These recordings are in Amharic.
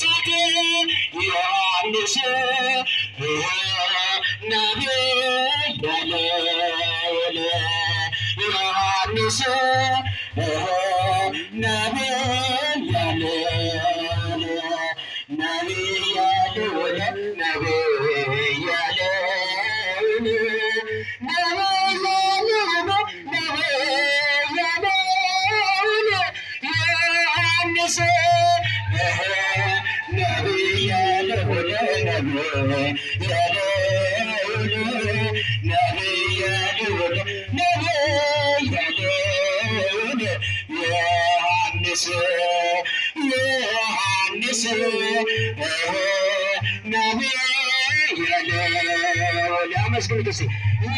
ዮሐንስ ነቢየ ዮሐንስ ነቢየ ነቢየ ነቢየ ዮሐንስ ነቢየ ነቢየ ነቢየ ነቢየ ዮሐንስ ዮሐንስ ነቢየ አመስግኑት እስኪ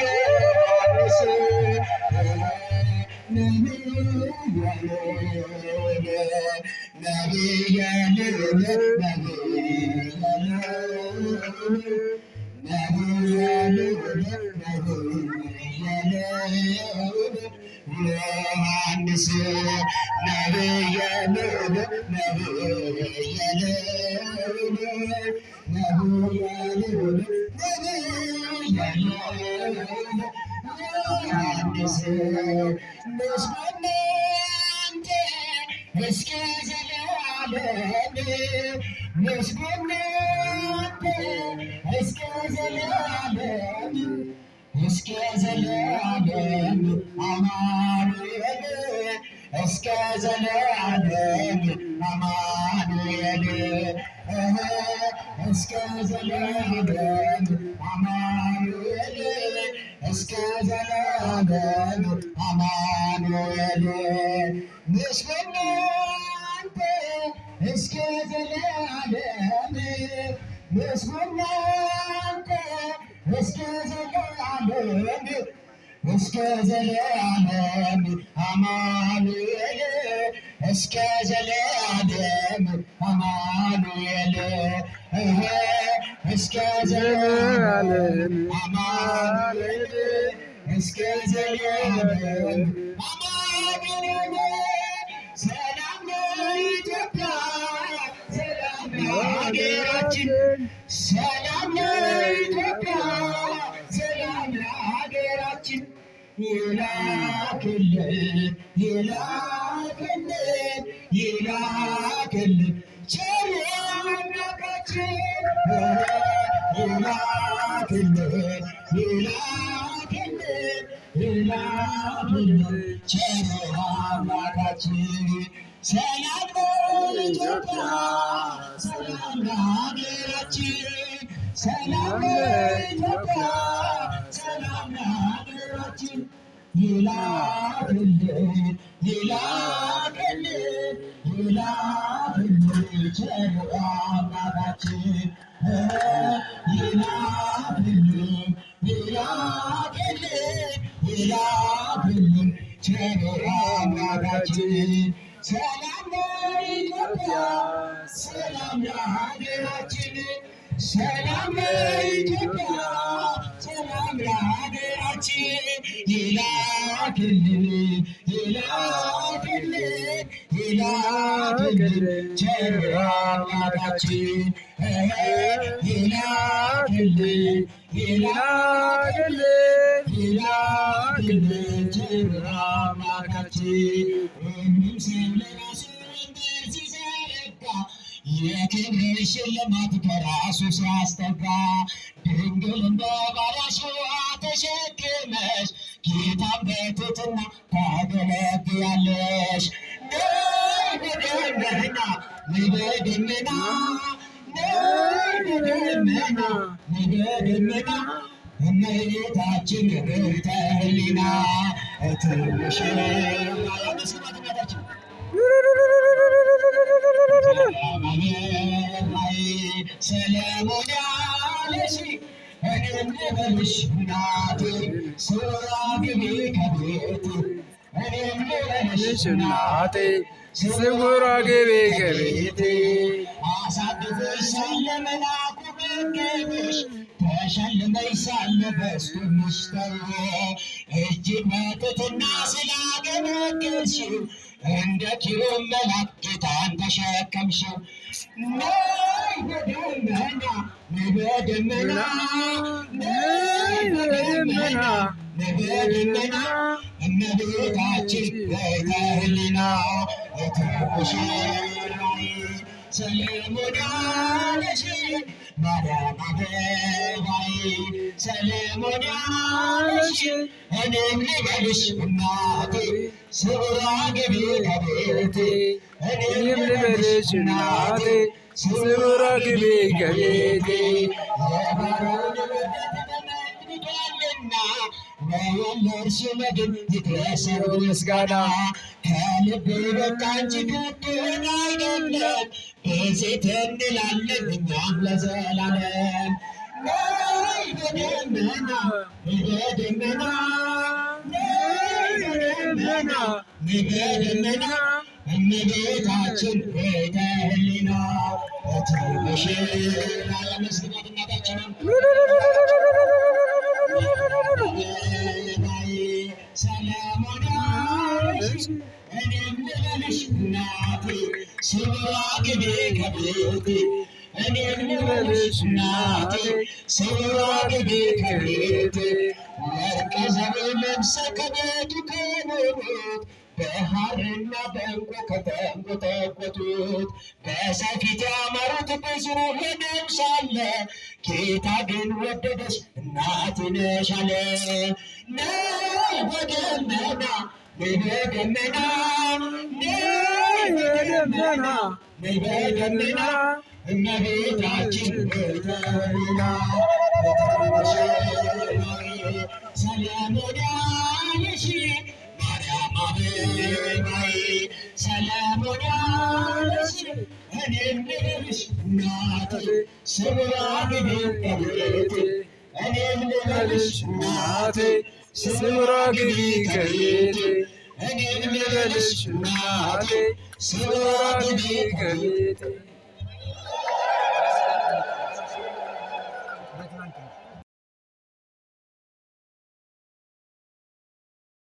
ዮሐንስ ነቢየ ዮሐንስ ነቢየ ነቢየ ዮሐንስ ምስጉን አንተ እስከ ዘላለም ምስጉን አንተ እስከ ዘላለም እስከ ዘላለም አማኑኤል እስከ ዘላለም አማኑኤል እስከ ዘላለም አማኑኤል እስከ ዘላለም አማኑኤል ምስጉን አንተ እስከ ዘላለም ምስጉን አንተ እስከ ዘላለም እስከ ዘላለም አማኑኤል እስከ ዘላለም አማኑኤል እስከ ዘላለም አማኑኤል እስከ ዘላለም አማኑኤል ሰላም ለኢትዮጵያ፣ ሰላም ለሀገራችን፣ ሰላም ለኢትዮጵያ፣ ሰላም ለሀገራችን ይላክልን ይላክልን ይላክልን ቸሩ አምላካችን ይላክልን ይላክልን ይላክልን ቸሩ አምላካችን። ሰላም ለኢትዮጵያ፣ ሰላም ለሀገራችን፣ ሰላም ለኢትዮጵያ፣ ሰላም ለሀገራችን ይላክልን ይላክልን ይላክልን ቸሩ አምላካችን ይላክልን ይላክልን ይላክልን ቸሩ አምላካችን። ሰላም ለኢትዮጵያ፣ ሰላም ለሀገራችን፣ ሰላም ለኢትዮጵያ፣ ሰላም ለሀገራችን ይላክልን ይላክልን ይላክልን ቸሩ አምላካችን ይላክልን ይላክልን ይላክልን ቸሩ አምላካችን። ሁሉም ሰው ለራሱ ወንበር ሲዘረጋ፣ የክብር ሽልማት ከራሱ ሲያስጠጋ፣ ድንግል እንደ ባሪያሽ ውሃ ተሸክመሽ ጌታን በትሕትና ታገለግያለሽ። ነይ በደመና፣ ነይ በደመና፣ ነይ በደመና፣ ነይ በደመና እመቤታችን ንብሕተ ሕሊና ትንሽ ያመስግኗት እናታችን። ሰለሞን ያለሽ እኔም ልበልሽ እናቴ፣ ስራ ግቢ ከቤቴ፣ እኔም ልበልሽ እናቴ፣ ስውሯ ግቢ ከቤቴ። አሳድጎሽ ሳለ መላኩ መገበሽ፣ ተሸልመሽ ሳለ በስቶምሽ ተውቦ፣ እጅግ በትሕትና ስላገለገልሽው እንደ ኪሩብ መልአክ ጌታን ተሸከምሽው። ነይ በደመና፣ ነይ በደመና፣ ነይ በደመና፣ ነይ በደመና፣ እመቤታችን ቤተ ሕሊና። ሙሽራዬ ሰለሞን ያለሽ፣ ማርያም አበባዬ ሰለሞን ያለሽ፣ እኔም ልበልሽ እናቴ ስውራ ግቢ ከቤቴ። እኔም ልበልሽ እናቴ ስውራ ግቢ ከቤቴ። የባሪያውን መርዳት ተመልክቷልና ለወለድሽው መድን ይድረሰው ምስጋና። ከልቤ በቃ እንጂ ግድን አይደለም፣ ብፅዕት እንላለን እኛም ለዘላለም። ነይ በደመና፣ ነይ በደመና፣ ነይ በደመና፣ ነይ በደመና፣ እመቤታችን ቤተ ሕሊና። ሙሽራ ያመስግናት እናታችንን። ሰለሞን ያለሽ፣ እኔም ልበልሽ እናቴ ስውራ ግቢ ከቤቴ። እኔም ልበልሽ እናቴ ስውራ ግቢ ከቤቴ። ወርቀ ዘቦ ለብሰ ከቤቱ ከኖሩት፣ በሐርና በዕንቁ ከተንቆጠቆጡት፣ በሰው ፊት ያማሩት ብዙ ሆነው ሳለ፣ ጌታ ግን ወደደሽ እናቴ ነሽ አለ። ነይ በደመና፣ ነይ በደመና፣ ነይ በደመና፣ ነይ በደመና፣ እመቤታችን ቤተ ሕሊና። ሰለሞን ያለሽ፣ ማርያም አበባዬ ሰለሞን ያለሽ፣ እኔም ልበልሽ እናቴ ስውራ ግቢ ከቤቴ። እኔም ልበልሽ እናቴ ስውራ ግቢ ከቤቴ። እኔም ልበልሽ እናቴ ስውራ ግቢ ከቤቴ። ከቤቴ።